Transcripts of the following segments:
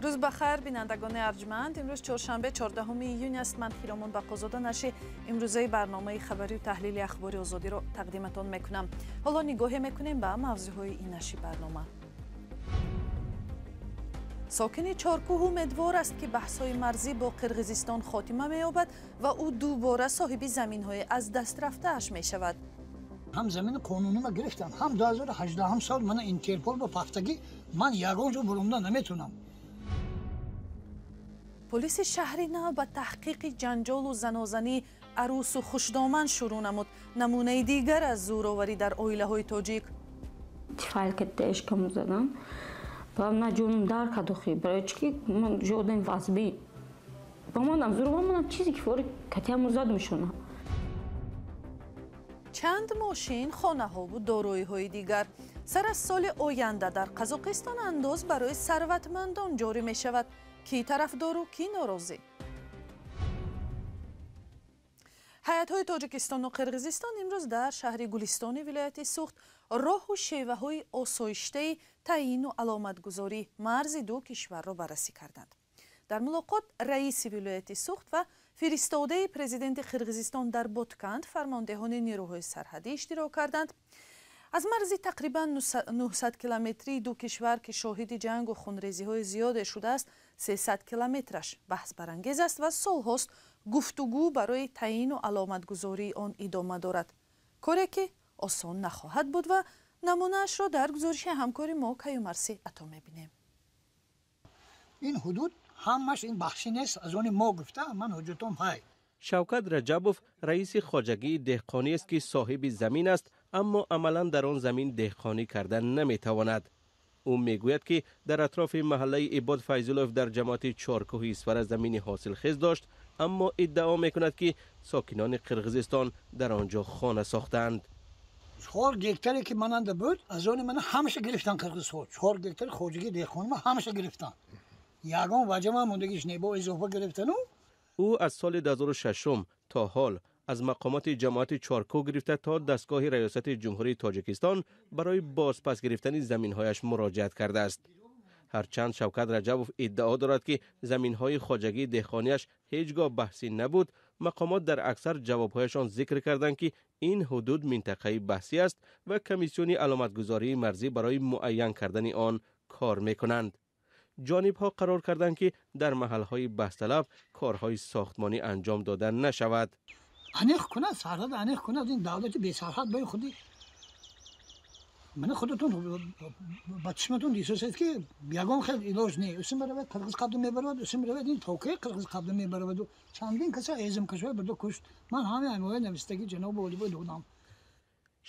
Рӯз ба хайр, бинандагони арҷманд. Имрӯз чоршанбе, 14 июн аст. Ман Хиромон Бақозода нашри имрӯзаи барномаи хабарию таҳлили Ахбори Озодиро тақдиматон мекунам. Ҳоло нигоҳе мекунем ба мавзӯъҳои ин нашри барнома. Сокини Чоркӯҳ умедвор аст, ки баҳсҳои марзӣ бо Қирғизистон хотима меёбад ва ӯ дубора соҳиби заминҳои аз даст рафтааш мешавад. Ҳам замини қонунима гирифтам, ҳам 2018 сол мана Интерпол ба пахтагӣ, ман ягон ҷо бурумда наметунам. Полиси шаҳри нав ба таҳқиқи ҷанҷолу занозании арӯсу хушдоман шурӯъ намуд. Намунаи дигар аз зӯроварӣ дар оилаҳои тоҷик. Тифайл ки тешкам задан, ба ман ҷонум дар кадохи, барои чӣ ки ман ҷодем вазби. Ба манам зӯрова, манам чизе ки фори катиаму зад мешона. Чанд мошин, хонаҳову дороиҳои дигар. Сар аз соли оянда дар Қазоқистон андоз барои сарватмандон ҷорӣ мешавад. Ки тарафдору, ки норозӣ? Ҳайатҳои Тоҷикистону Қирғизистон имрӯз дар шаҳри Гулистони вилояти Сухт роҳу шеваҳои осоиштаи таъйину аломатгузории марзи ду кишварро баррасӣ карданд. Дар мулоқот раиси вилояти Сухт ва фиристодаи президенти Қирғизистон дар Ботканд, фармондеҳони нерӯҳои сарҳадӣ иштирок карданд. Аз марзи тақрибан 900 километрии ду кишвар, ки шоҳиди ҷангу хунрезиҳои зиёде шудааст, 300 километраш баҳсбарангез аст ва солҳост гуфтугӯ барои таъйину аломатгузории он идома дорад. Коре ки осон нахоҳад буд ва намунаашро дар гузориши ҳамкори мо Каюмарси Ато мебинем. Ин ҳудуд ҳамаш ин бахшӣ нест, аз они мо гуфта, ман ҳуҷҷатом ҳай. Шавкат Раҷабов раиси хоҷагии деҳқонӣ аст, ки соҳиби замин аст, аммо амалан дар он замин деҳқонӣ карда наметавонад. Ӯ мегӯяд, ки дар атрофи маҳаллаи Ибод Файзуллоев дар ҷамоати Чоркӯҳи Исфара замини ҳосилхез дошт, аммо иддао мекунад, ки сокинони Қирғизистон дар он ҷо хона сохтаанд. 4 гектаре ки мананда буд, аз они мана ҳамаша гирифтан қирғизҳо. 4 гектари хоҷагии деҳқонӣ ҳамаша гирифтан. Ягон ваҷама мондагиш не, бо изофа гирифтану. Ӯ аз соли 2006 то ҳол аз мақомоти ҷамоати Чоркӯҳ гирифта то дастгоҳи раёсати Ҷумҳурии Тоҷикистон барои бозпас гирифтани заминҳояш муроҷиат кардааст. Ҳарчанд Шавкат Раҷабов иддао дорад, ки заминҳои хоҷагии деҳқонияш ҳеҷ гоҳ баҳсӣ набуд, мақомот дар аксар ҷавобҳояшон зикр карданд, ки ин ҳудуд минтақаи баҳсӣ аст ва комиссиони аломатгузории марзӣ барои муайян кардани он кор мекунанд. Ҷонибҳо қарор карданд, ки дар маҳалҳои баҳсталаб корҳои сохтмонӣ анҷом дода нашавад. Аниқ кунад, сарҳад аниқ кунад, ин давлати бесарҳад бои худи. Мана худатон ба чишматон дисосед, ки ягон хел илоҷ не. Усим меравад, қирғиз қабда мебаравад, усим меравад, ин токаи қирғиз қабда мебаравад. Чандин каса эзм кашоя бурда кушт. Ман ҳамаи ҳамоя навистагӣ ҷаноби олибой додам.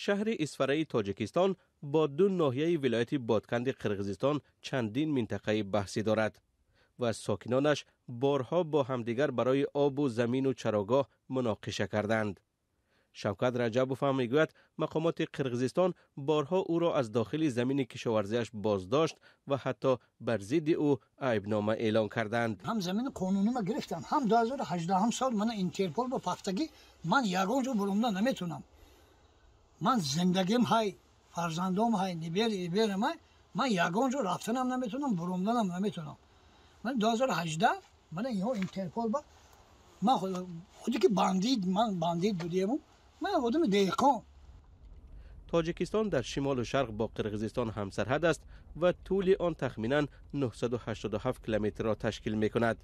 Шаҳри Исфараи Тоҷикистон бо ду ноҳияи вилояти Ботканди Қирғизистон чандин минтақаи баҳсӣ дорад ва сокинонаш борҳо бо ҳамдигар барои обу замину чарогоҳ муноқиша карданд. Шавкат Раҷабов ҳам мегӯяд, мақомоти Қирғизистон борҳо ӯро аз дохили замини кишоварзиаш боздошт ва ҳатто бар зидди ӯ айбнома эълон карданд. Ҳам замини қонунима гирифтам, ҳам 2018 сол мана Интерпол ба пахтагӣ, ман ягон ҷо бурумда наметунам. Ман зиндагим ҳай, фарзандом ҳай, нибер иберам ҳай, ман ягон ҷо рафтанам наметунам, бурумданам наметунам. Ман 2018 мана инҳо Интерпол ба ман худи ки бандит, ман бандит будему, ман одами деҳқон. Тоҷикистон дар шимолу шарқ бо Қирғизистон ҳамсарҳад аст ва тӯли он тахминан 987 километрро ташкил мекунад.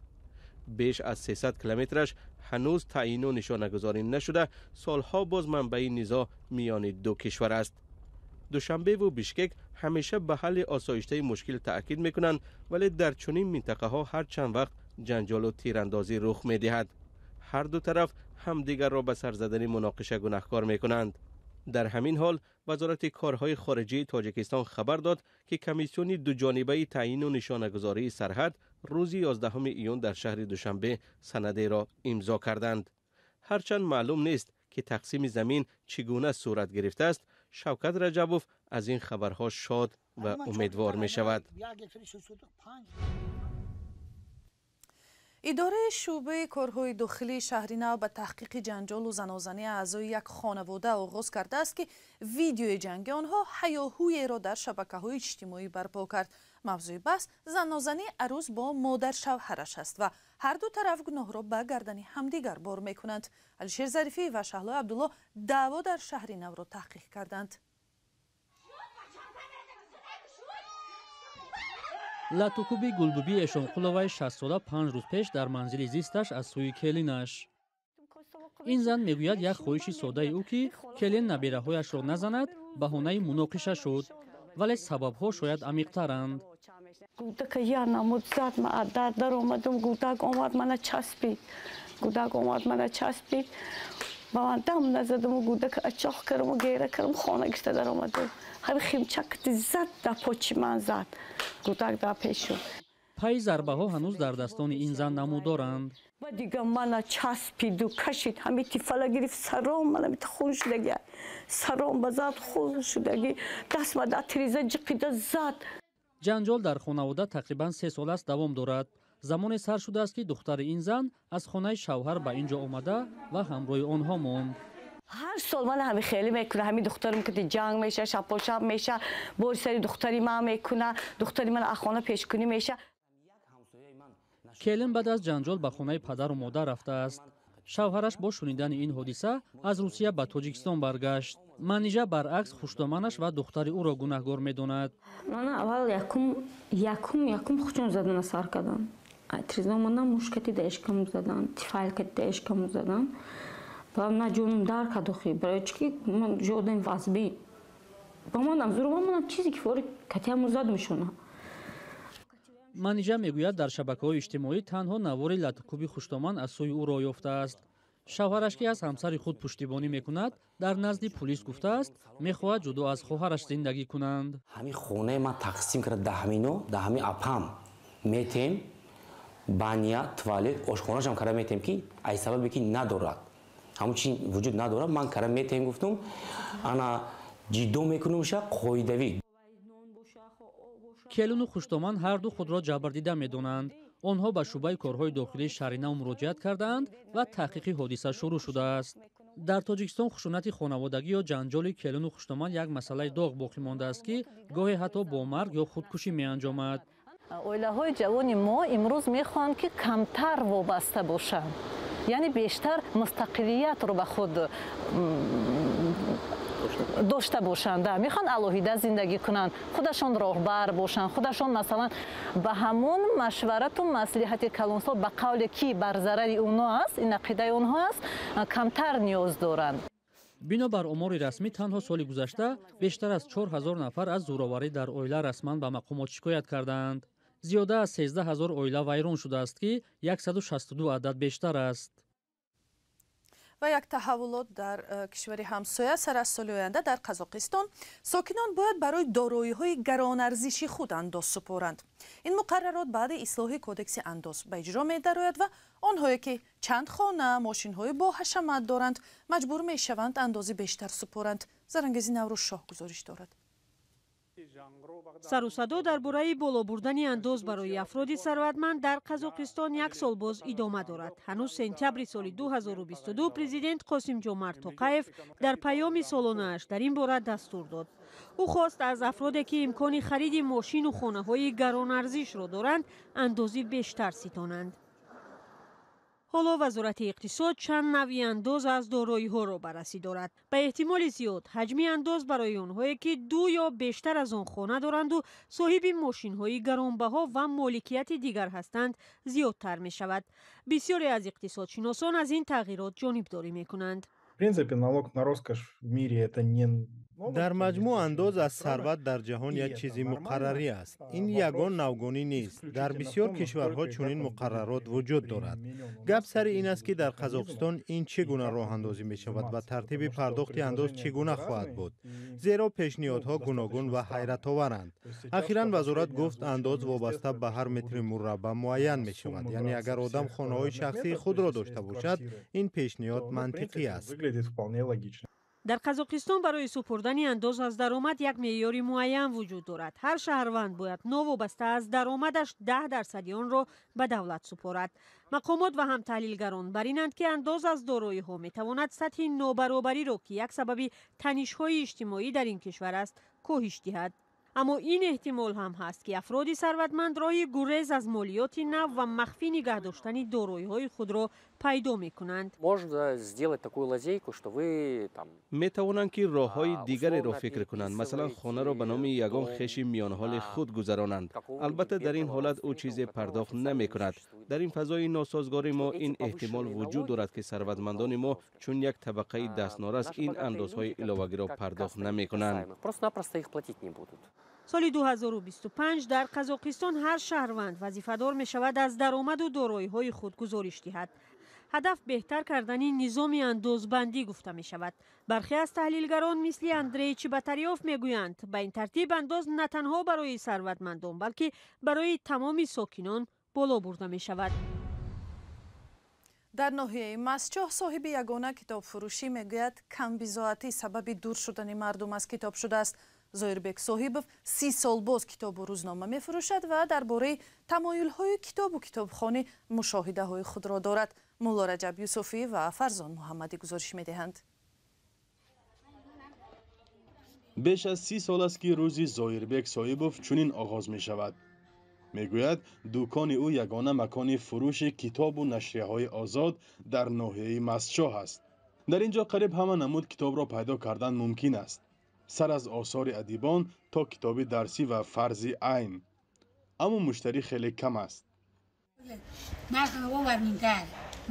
Беш аз 300 километраш ҳанӯз таъйину нишонагузорӣ нашуда, солҳо боз манбаи низоъ миёни ду кишвар аст. Душанбеву Бишкек ҳамеша ба ҳалли осоиштаи мушкил таъкид мекунанд, вале дар чунин минтақаҳо ҳар чанд вақт ҷанҷолу тирандозӣ рух медиҳад. Ҳар ду тараф ҳамдигарро ба сар задани муноқиша гунаҳкор мекунанд. Дар ҳамин ҳол Вазорати корҳои хориҷии Тоҷикистон хабар дод, ки комиссиони дуҷонибаи таъйину нишонагузории сарҳад рӯзи 11 июн дар шаҳри Душанбе санадеро имзо карданд. Ҳарчанд маълум нест, ки тақсими замин чӣ гуна сурат гирифтааст, Шавкат Раҷабов аз ин хабарҳо шод ва умедвор мешавад. Идораи шӯъбаи корҳои дохилии шаҳри Нав ба таҳқиқи ҷанҷолу занозании аъзои як хонавода оғоз кардааст, ки видеои ҷанги онҳо ҳаёҳӯеро дар шабакаҳои иҷтимоӣ барпо кард. Мавзӯи баҳс занозании арӯс бо модаршавҳараш аст ва ҳар ду тараф гуноҳро ба гардани ҳамдигар бор мекунанд. Алишер Зарифӣ ва Шаҳлои Абдулло даъво дар шаҳри Навро таҳқиқ карданд. Латукуби Гулбуби Эшонқуловаи 60-сола 5 рӯз пеш дар манзили зисташ аз сӯи келинаш. Ин зан мегӯяд, як хоҳиши содаи ӯ, ки келин набераҳояшро назанад, баҳонаи муноқиша шуд, вале сабабҳо шояд амиқтаранд. Гудака я намуд зад, ма аз дар даромадум, гудак омад, мана часпид, гудак омад, мана часпид, ба ман дам назадуму гудака ачоқ кардаму гера кардам, хона гирифта даромадум. Ҳами химчакати зад, дар почи ман зад, гудак дар пешу. Пайи зарбаҳо ҳанӯз дар дастони ин зан намудоранд. Ба дига мана часпиду кашид, ҳами тифала гирифт, саром мана мита хун шудаги, саром ба зад, хун шудаги, даст ма дар тиреза ҷиқида зад. Ҷанҷол дар хонавода тақрибан 3 сол аст давом дорад. Замоне сар шудааст, ки духтари ин зан аз хонаи шавҳар ба ин ҷо омада ва ҳамроҳи онҳо монд. Ҳар сол мана ҳами хеле мекуна, ҳами духтарам ки ҷанг меша, шапошап меша, бори сари духтари ман мекуна, духтари ман аз хона пешкунӣ меша. Келин баъд аз ҷанҷол ба хонаи падару модар рафтааст. Шавҳараш бо шунидани ин ҳодиса аз Русия ба Тоҷикистон баргашт. Манижа, баръакс, хушдоманаш ва духтари ӯро гунаҳгор медонад. Мана аввал якум якум якум хучон задана сар кардам. Триза омадам, мушкати даишкаму задан, тифалкати даишкаму задан. Ба ман ҷонум дар кард охи, барои чӣ ки ман уже одами вазбӣ. Ба манам зур, манам чизе ки фори катиаму зад мешона. Манижа мегӯяд, дар шабакаҳои иҷтимоӣ танҳо навори латукуби хуштоман аз сӯи ӯ роҳ ёфтааст. Шавҳараш, ки аз ҳамсари худ пуштибонӣ мекунад, дар назди пулис гуфтааст, мехоҳад ҷудо аз хоҳараш зиндагӣ кунанд. Ҳамин хонаи ман тақсим карда, даҳамино даҳами апам метем, баня, туалет, ошхонашам карда метем, ки ай сабабе ки надорад, ҳамун чи вуҷуд надорад, ман карда метем. Гуфтум, ана ҷиддо мекунумша қоидавӣ. Келину хуштоман ҳарду худро ҷабрдида медонанд. Онҳо ба шӯъбаи корҳои дохилии шаҳри Нав муроҷиат кардаанд ва таҳқиқи ҳодиса шурӯъ шудааст. Дар Тоҷикистон хушунати хонаводагӣ ё ҷанҷоли келину хуштоман як масъалаи доғ боқӣ мондааст, ки гоҳе ҳатто бо марг ё худкушӣ меанҷомад. Оилаҳои ҷавони мо имрӯз мехоҳанд, ки камтар вобаста бошанд, яъне бештар мустақилиятро ба худ дошта бошанд. Мехоҳанд алоҳида зиндагӣ кунанд, худашон роҳбар бошанд, худашон, масалан, ба ҳамон машварату маслиҳати калонсол, ба қавле ки бар зарари онҳо аст, ин ақидаи онҳо аст, камтар ниёз доранд. Бино бар омори расмӣ, танҳо соли гузашта бештар аз 4000 нафар аз зӯроварӣ дар оила расман ба мақомот шикоят кардаанд. Зиёда аз 13 000 оила вайрон шудааст, ки 162 адад бештар аст. Ва як таҳаввулот дар кишвари ҳамсоя. Сар аз соли оянда дар Қазоқистон сокинон бояд барои дороиҳои гаронарзиши худ андоз супоранд. Ин муқаррарот баъди ислоҳи кодекси андоз ба иҷро медарояд ва онҳое ки чанд хона, мошинҳои боҳашамат доранд, маҷбур мешаванд андози бештар супоранд. Зарангези Наврӯзшоҳ гузориш дорад. Сару садо дар бораи боло бурдани андоз барои афроди сарватманд дар Қазоқистон як сол боз идома дорад. Ҳанӯз сентябри соли 2022 президент Қосимҷомарт Тоқаев дар паёми солонааш дар ин бора дастур дод. Ӯ хост аз афроде, ки имкони хариди мошину хонаҳои гаронарзишро доранд, андози бештар ситонанд. Ҳоло Вазорати иқтисод чанд навъи андоз аз дороиҳоро баррасӣ дорад. Ба эҳтимоли зиёд, ҳаҷми андоз барои онҳое, ки ду ё бештар аз он хона доранду соҳиби мошинҳои гаронбаҳо ва моликияти дигар ҳастанд, зиёдтар мешавад. Бисёре аз иқтисодшиносон аз ин тағйирот ҷонибдорӣ мекунанд. В принципе, налог на роскошь в мире — это не Дар маҷмӯъ, андоз аз сарват дар ҷаҳон як чизи муқаррарӣ аст. Ин ягон навгонӣ нест, дар бисёр кишварҳо чунин муқаррарот вуҷуд дорад. Гап сари ин аст, ки дар Қазоқистон ин чӣ гуна роҳандозӣ мешавад ва тартиби пардохти андоз чӣ гуна хоҳад буд, зеро пешниҳодҳо гуногун ва ҳайратоваранд. Ахиран вазорат гуфт, андоз вобаста ба ҳар метри мураббаъ муайян мешавад, яъне агар одам хонаҳои шахсии худро дошта бошад, ин пешниҳод мантиқӣ аст. Дар Қазоқистон барои супурдани андоз аз даромад як меъёри муайян вуҷуд дорад. Ҳар шаҳрванд бояд новобаста аз даромадаш 10% онро ба давлат супорад. Мақомот ва ҳам таҳлилгарон бар инанд, ки андоз аз дороиҳо метавонад сатҳи нобаробариро, ки як сабаби танишҳои иҷтимоӣ дар ин кишвар аст, коҳиш диҳад. Аммо ин эҳтимол ҳам ҳаст, ки афроди сарватманд роҳи гурез аз молиёти нав ва махфӣ нигаҳ доштани дороиҳои худро пайдо мекунанд. Метавонанд, ки роҳҳои дигареро фикр кунанд, масалан, хонаро ба номи ягон хеши миёнҳоли худ гузаронанд. Албатта, дар ин ҳолат ӯ чизе пардохт намекунад. Дар ин фазои носозгори мо ин эҳтимол вуҷуд дорад, ки сарватмандони мо чун як табақаи дастнорас ин андозҳои иловагиро пардохт намекунанд. Соли 2025 дар Қазоқистон ҳар шаҳрванд вазифадор мешавад аз даромаду дороиҳои худ гузориш диҳад. Ҳадаф беҳтар кардани низоми андозбандӣ гуфта мешавад. Бархе аз таҳлилгарон мисли Андрей Чеботарёв мегӯянд, ба ин тартиб андоз на танҳо барои сарватмандон, балки барои тамоми сокинон боло бурда мешавад. Дар ноҳияи Мастчоҳ соҳиби ягона китобфурӯшӣ мегӯяд, камбизоатӣ сабаби дур шудани мардум аз китоб шудааст. Зоирбек Соҳибов 30 сол боз китобу рӯзнома мефурӯшад ва дар бораи тамоюлҳои китобу китобхонӣ мушоҳидаҳои худро дорад. Мулло Раҷаб Юсуфӣ ва Фарзон Муҳаммадӣ гузориш медиҳанд. Беш аз 30 сол аст, ки рӯзи Зоирбек Соҳибов чунин оғоз мешавад. Мегӯяд, дукони ӯ ягона макони фурӯши китобу нашрияҳои озод дар ноҳияи Мастчоҳ аст. Дар ин ҷо қариб ҳама намуд китобро пайдо кардан мумкин аст, сар аз осори адибон то китоби дарсӣ ва фарзи айн. Аммо муштарӣ хеле кам аст. Нархи варминтар,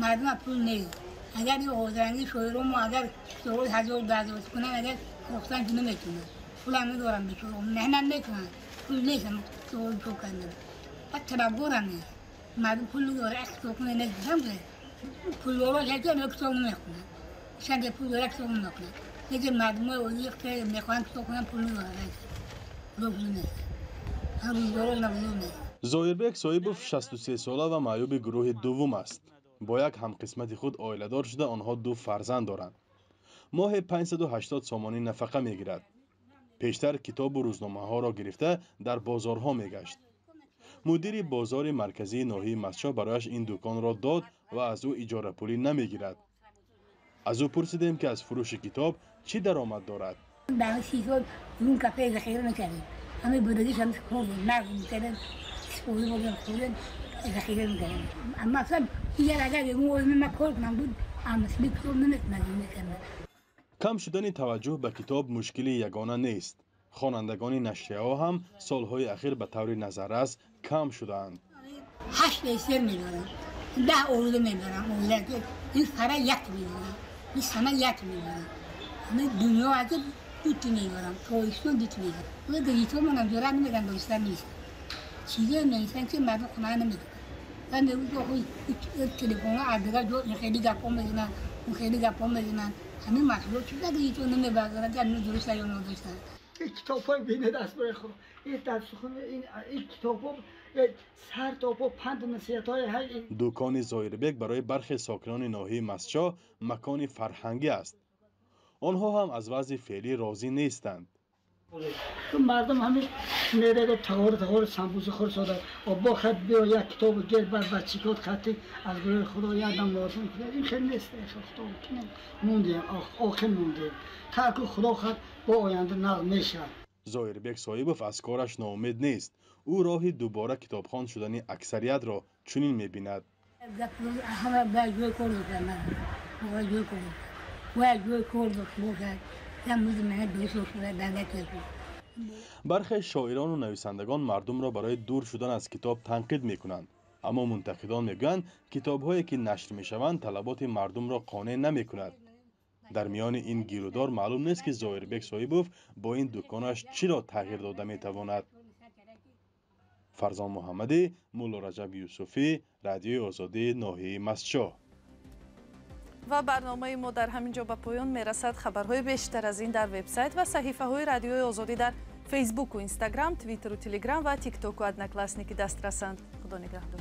мардума пул нест. Агар ҳозиранги шоиромо агар китобҳои ҳазор 2000 кунанд, агар фурӯхтан ки наметавонанд. Пулам надорам, бечора меҳнат мекунанд, пул нест китобҳои чоп кардан. Баъд талабгорам нест, мардум пул надорад, як китобхона нест. Пулдоро китоб намехонанд, чанде пул дорад китоб намехонанд. Лекин мардумои оддӣ мехоҳанд китоб хонанд, пул надоранд, пул нест, рӯзгоро набуд нест. Зоирбек Соҳибов 63 сола ва маъюби гурӯҳи дуввум аст. Бо як ҳамқисмати худ оиладор шуда, онҳо ду фарзанд доранд. Моҳе 580 сомонӣ нафақа мегирад. Пештар китобу рӯзномаҳоро гирифта дар бозорҳо мегашт. Мудири бозори марказии ноҳияи Мастчоҳ барояш ин дуконро дод ва аз ӯ иҷорапулӣ намегирад. Аз ӯ пурсидем, ки аз фурӯши китоб чӣ даромад дорад. Дар 30 сол рун кафе захира мекардем, ҳамаи будагиш ҳам хӯрдем, нағз мекардем, истифода бурдем, хӯрдем, захира мекардем. Аммо аслан дигар агар ягон одаме ман кор кунам буд, амасли китоб наметавонад мекардам. Кам шудани таваҷҷӯҳ ба китоб мушкили ягона нест. Хонандагони нашрияҳо ҳам солҳои ахир ба таври назаррас кам шудаанд. 8 эсер мебарам, 10 оила мебарам, оила ин фара як мебарам, ин сана як мебарам, ҳамаи дунё аҷаб дуто мебарам, Тоҷикистон дуто мебарам. Газетҳо манам ҷуръат намекунам, донистан нест. Чизое менависанд, ки мардум хона намекунад. Баъд мегӯяд, телефонҳо аз дигар ҷо ин хеле гапҳо мезананд, он хеле гапҳо мезананд. Ҳамин маҳсулот чӣ газетҳо намебардоранд, ки ҳамин дуруст ё нодуруст аст. Ин китобҳои бинед аст барои Худо. Ин дарсхона, ин китобҳо сар то по панду насиҳатҳои ҳай. Дукони Зоирбек барои бархе сокинони ноҳияи Мастчоҳ макони фарҳангӣ аст. Онҳо ҳам аз вазъи феълӣ розӣ нестанд. Мардум ҳамин мерада тағор тағор самбуса хӯр сода. Бо хат биё як китобу гир бар бачикот хати аз гурӯҳи Худо як дам лозим кунад. Ин хел нест, Худо мондем, охир мондем. Тарку Худо хат бо оянда нағз мешавад. Зоирбек Соҳибов аз кораш ноумед нест. Ӯ роҳи дубора китобхон шудани аксариятро чунин мебинад. Ҳама бояд ҷои кор дошта, бояд ҷои кор дошта, бояд ҷои кор дошта бошад. Бархе шоирону нависандагон мардумро барои дур шудан аз китоб танқид мекунанд. Аммо мунтақидон мегӯянд, китобҳое ки нашр мешаванд, талаботи мардумро қонеъ намекунад. Дар миёни ин гирудор маълум нест, ки Зоирбек Соҳибов бо ин дуконаш чиро тағйир дода метавонад. Фарзон Муҳаммадӣ, Мулло Раҷаб Юсуфӣ, Радиои Озодӣ, ноҳияи Мастчоҳ. Ва барномаи мо дар ҳамин ҷо ба поён мерасад. Хабарҳои бештар аз ин дар вебсайт ва саҳифаҳои Радиои Озодӣ дар Фейсбуку, Инстаграм, Твиттеру, Телеграм ва Тиктоку, Одноклассники дастрасанд. Худо нигаҳдор.